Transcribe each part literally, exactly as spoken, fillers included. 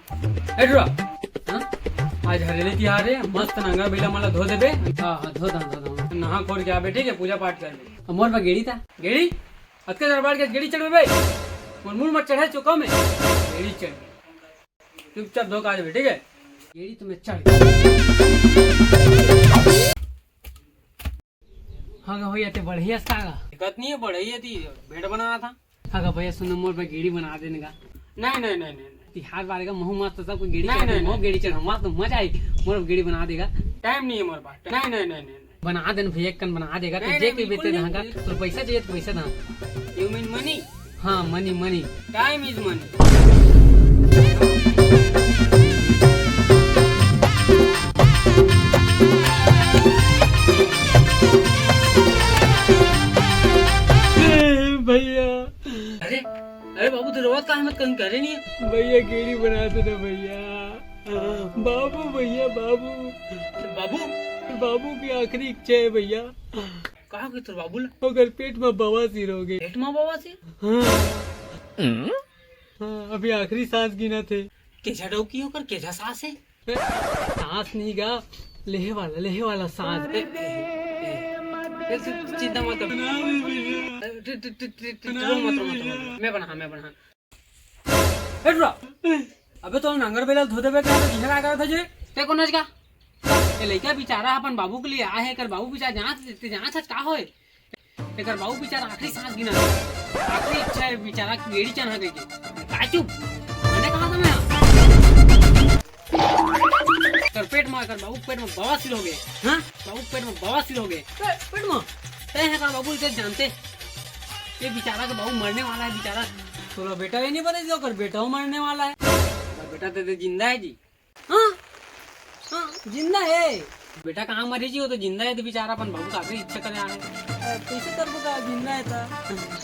ए टुरा, हाँ? आज हरेली तिहार हे, मस्त नांगर बइला मन ला धो देबे। हाँ, हाँ, धो दंव, धो दंव। नहा खोर के आबे, ठीक हे, पूजा पाठ करबे। अब मोर बर गेड़ी त? गेड़ी? अतका दरबार के गेड़ी चढ़बे बे? मोर मुड़ म चढ़े चुका में। गेड़ी चढ़। चुपचाप धो के आ जाबे, ठीक हे? गेड़ी तो मैं चढ़। हाँ गा भैया, ते बढ़िया सा गा। दिक्कत नहीं है, बढ़िया थी, बेड बना रहा था। हाँ गा भैया, सुन ना, मोर बर गेड़ी बना देने का। नहीं, नहीं, नहीं, नहीं, नहीं। तिहार बारे का महू मस्त सब कोई गेड़ी नहीं, चढ़ा, नहीं, महू नहीं। गेड़ी चढ़ा, मस्त मजा आई। मोर बर गेड़ी बना देगा। टाइम नहीं है मोर पास। नहीं, नहीं, नहीं, नहीं, नहीं। बना देन भैया, एक कन बना देगा। तो नहीं, जे नहीं, के बिल्कुल बेटे नहीं। दहां का, तोर पैसा चाहिए तो पैसा दहां। You mean money? हाँ, money, money। Time is money। ए, भैया। अरे, अरे बाबू, तू रोवत का है? मत कहीं करे नहीं। भैया, गेड़ी बना दे ना भैया। बाबू, भैया, बाबू। बाबू? बाबू की आखिरी इच्छा है भैया। का हो गे तोर बाबू ला? ओकर पेट म बवासीर हो गे। पेट म बवासीर? हाँ। हाँ, अभी आखिरी सांस गिनत हे। केजा डौकी ओकर, केजा सांस हे? सांस नहीं गा, लेहे वाला, लेहे वाला सांस। ए, ए, ए, ए, तू चिंता मत कर। बना दे भैया। अरे, ट-, ट-, ट-, ट-, ट-, बना रो मत, दे रो मत, रो भैया। मत। मैं बना, मैं बना। ए टुरा, अबे तो नांगर बइला धो देबे का, तो जिहे का करत हे जे? ते कोन हस का? ए लइका बिचारा अपन बाबू के लिए आए हे, एकर बाबू बिचारा जांच, ते जांच हस का होय? एकर बाबू बिचारा आखिरी सांस गिना। आखिरी इच्छा है बिचारा की गेड़ी चढ़ा देके। का चुप? मैंने कहा था मैं। एकर पेट में, एकर बाबू पेट में बवासीर हो गे। हाँ? बाबू पेट में बवासीर हो गे। पे-, पेट में? तय है का बाबू, इसे जानते? ये बेचारा के बाबू मरने वाला है, बेचारा। तोला बेटा ही नहीं बने, ओकर बेटा मरने वाला है। ओकर बेटा तो, तो जिंदा है जी। हाँ, हाँ, जिंदा है। बेटा कहाँ मरे जी, वो तो जिंदा है, तो बेचारा अपन बाबू का आखिरी इच्छा करे आए। ए, कैसे करबो का, जिंदा है तो?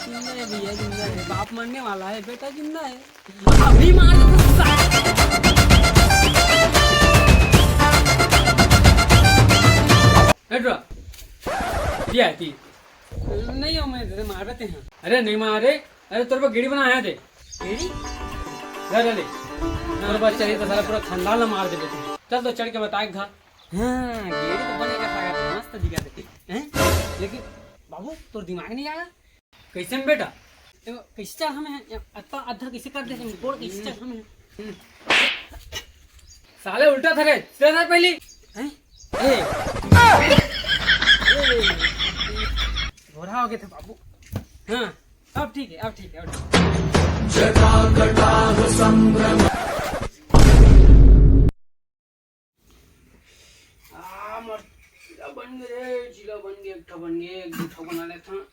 जिंदा है भैया, जिंदा है। बाप मरने वाला है, बेटा जिंदा है। अभी मार दे तो साला। ए टुरा, ये आती। नहीं हो, मैं तेरे मार देते हैं। अरे नहीं मारे, अरे तोर बर गेड़ी बनाए हे। गेड़ी? घर ले। तोर बर चाहिए तो साला पूरा खानदान ला मार देबे। चल तो चढ़ के बता एक घा। हाँ, गेड़ी तो बने का सागा, मस्त दिखा देते हैं। लेकिन बाबू, तोर दिमाग नहीं आया? कैसे में बेटा? देखो, कैसे चढ़ा में है? अत्ता अद्धा कैसे कर दे? गोड़ कैसे चढ़ा में है? साले उल्टा था रे, सीधा था पहली। हैं? ए। ए। घोड़ा हो गया था बाबू। हाँ, अब ठीक है, अब ठीक है, अब ठीक है। आ, मोर चीला बन गे रे, चीला बन गे, एक ठो बन गे, एक दू ठो बना लेथन।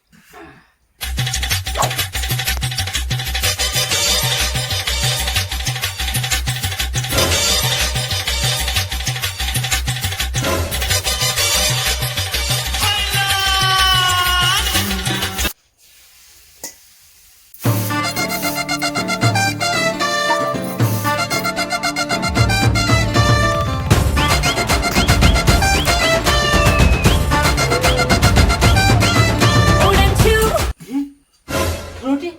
रोटी?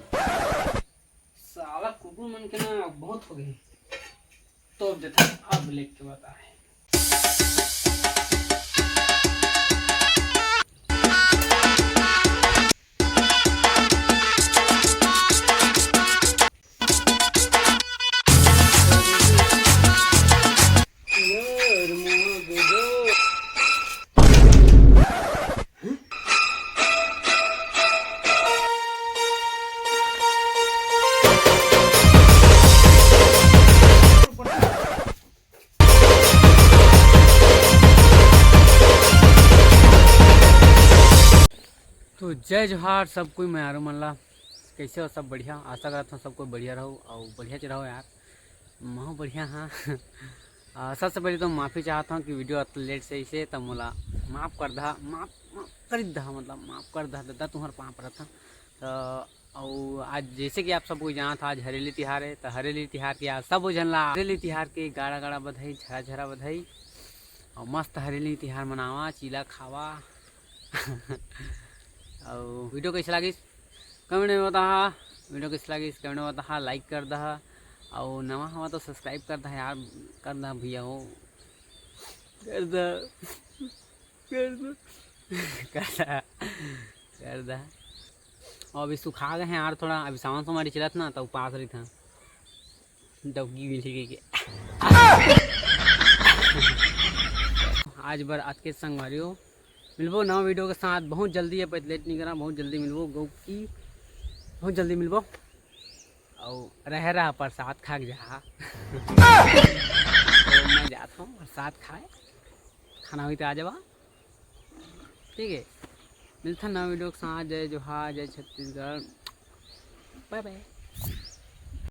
साला कुकुर मन के ना बहुत हो गए। तो देता, अब लेके बता है। तो जय जोहार सब कोई, मैं आरो मन ला। कैसे हो सब? बढ़िया, आशा करत हूँ सब कोई बढ़िया रहो और बढ़िया च रहो यार। महू बढ़िया हाँ। आ, सबसे पहले तो माफ़ी चाहत हूँ कि वीडियो अत लेट से इसे तो मोला माफ़ कर दहा, माफ़, माफ़ कर दहा, मतलब माफ़ कर दहा दादा, तुम्हार पाँव परत हूँ। तो अउ आज जैसे कि आप सब कोई जानत हा, आज हरेली तिहार है, तो हरेली तिहार के आज सब झन ला हरेली तिहार के गाड़ा गाड़ा बधाई, झरा झरा बधाई। और मस्त हरेली तिहार मनावा, चीला खावा। और वीडियो कैसे लागिस कमेंट में बताहा, वीडियो कैसे लागिस कमेंट में बताहा, लाइक कर दहा। अउ नवा हवा तो subscribe कर दा यार, कर दा भैया हो, कर दा, कर दा, कर दा, कर दा। अउ अभी सुखा गए हैं यार थोड़ा, अभी सावन सोमवारी चलत ना, तो उपास रही था। डौकी मिली के, के। आज बर अतके संगवारी हो, मिलबो नवा video के साथ बहुत जल्दी। अब late नहीं करा, बहुत जल्दी मिलबो गौकी, बहुत जल्दी मिलबो। अउ रहे रहा प्रसाद खा के जहा। तो मैं जात हूँ प्रसाद खाए, खाना हुई तो आ जावा। ठीक है, मिलता नवा video के साथ। जय जोहार, जय छत्तीसगढ़, bye bye।